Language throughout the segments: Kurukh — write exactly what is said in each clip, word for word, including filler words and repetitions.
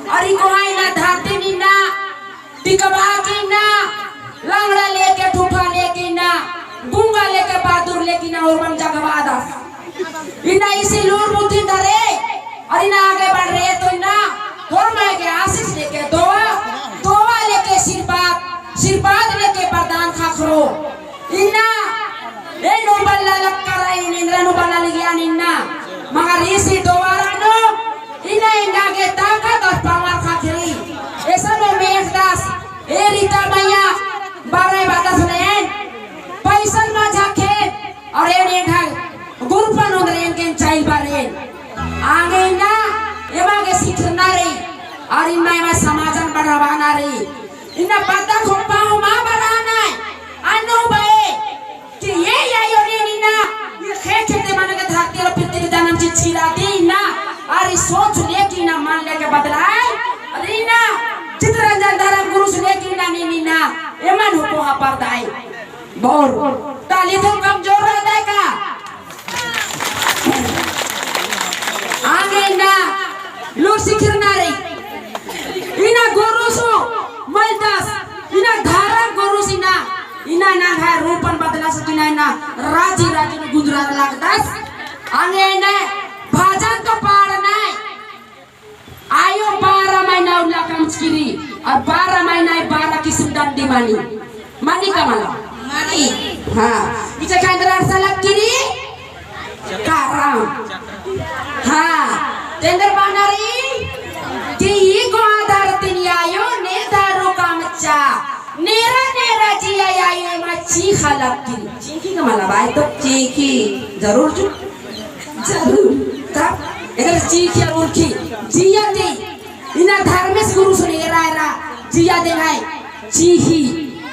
अरी कोहा इन्ना धरती इन्ना टिकबा की इन्ना, लंगड़ा लेके, ठूठा लेके इन्ना, गूंगा लेके, बादुर लेके इन्ना, होरमन जगबादस। इन्ना इसी लूर बुद्धि धरे, अरी इन्ना आगे बढ़रे तो इन्ना, होरमा के आशीष लेके दुआ, दुआ लेके आशीर्वाद, आशीर्वाद लेके वरदान ख़क्खरो। इन्ना, एन नू बल्ला लक्करई, एन एन्दरा नू बल्ला लगियन इन्ना। मगर इसी दुआरा नू, इन्ना एंगा गे ताकत और power ख़क्खरी। एसन नू मेख़दस, ए रीता मइय्याँ, बरई बअदस ने एन, पैसन मा झांकेन, और एन एंगा गुरुपन ओन्द्रन के चाइल बरेन। आंगे इन्ना, एमा गे सिखरना रई, और इन्ना एमा समाजन बढ़ाबअना रई। इन्ना पद्दा खोप्पा हूँ मा बरअनय, अन्नु बए, कि ये या योने इन्ना, ये खे खेते मने के धरती और पृथ्वी जनम चिच्ची रहती इन्ना, और ये सोच लेके इन्ना मन लेके बदलाय, और इन्ना चितरंजन धर्म गुरुस लेके इन्ना नीन इन्ना, एमन हूँ कोहा परदय। बोर, ताली तो कमजोर रहता है का? आंगे इन्ना लूर सिखरना रई। इन्ना गुरुस मलदस, इन्ना धरम गुरुस इन्ना, इन्ना नंग्है रूपन बदलस की इन्ना, इन्ना राजी राजी नू गुंजरा लगदस। आंगे इन्ना भजन तो पाड़नय। आयो बारह महीना उल्ला कमचकी रई, और बारह महीना बारह किसिम डंडी मनी। मनी का मला? मनी। हाँ। इचे का एन्दरा अरसा लक्की रई? करम। हाँ। ते एन्दर बअना रई? कि ई गोआ धरती नू आयो ने दारू कमचा। नेरा नेरा जिया आयो एमा चींख़ा लक्की रई। चींख़ी का मला बअय तो? चींख़ी। जरूर चु। जरूर। तब एकर चींख़ी और उरख़ी। जिया दे। इन्ना धर्मेस गुरुस ने एरा एरा जिया देंगय। चींख़ी।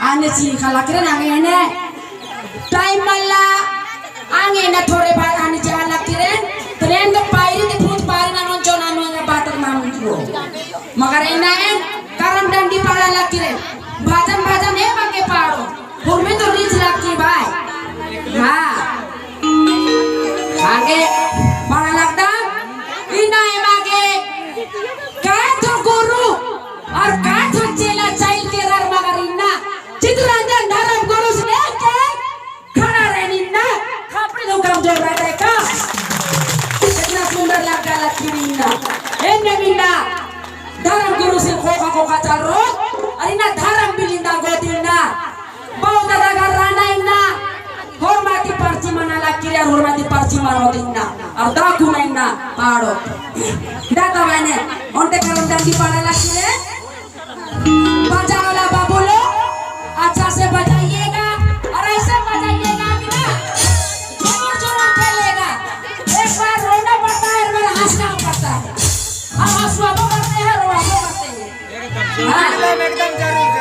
आने चींख़ा लक्की रई आंगे ने। Time मल्ला। आंगे ने थोड़े बाद आने जिया लक्की रई। Train तो पायरी ते भूत पायरी ना नोन जो ना नोन बात ना मुझलो। मगर एन्ने करम डंडी पाड़ा लक्की रई। भजन भजन एमा गे पाड़ो। हुरमी तो रीझ लक्की बअय। हाँ। आगे पाड़ा लगदम। इन्ना एमा गे काठो गुरु और काठो चेला चाइल केरर मगर इन्ना चितरंजन धर्म गुरुस लेके खड़ा रअनर इन्ना। खपड़ी तो कमजोर रहता है का? कितना सुंदर लग्गा लक्की रई इन्ना। एन्ने इन्ना धर्म गुरुसिन ख़ोख़ा ख़ोख़ा चलरओत, और इन्ना धर्म बिलिंदा गोदी इन्ना। बहुत ज्यादा घर रहना इन्ना, होरमा ती पर्ची मना लक्की रई, होरमा ती पर्ची मनो इन्ना, और दाकु ना इन्ना पाड़ो। दाता बहने, ओन्टे करम डंडी पाड़ा लक्की रई। बजाओ ला बाबू लोग, अच्छा से बजाइएगा, और ऐसे बजाइएगा कि ना, जोर जोर उठाइएगा। एक बार रोना पड़ता है, एक बार हंसना पड़ता है। हम हंसुआ को करते हैं, रोआ को करते हैं। हाँ। एकदम जरूर।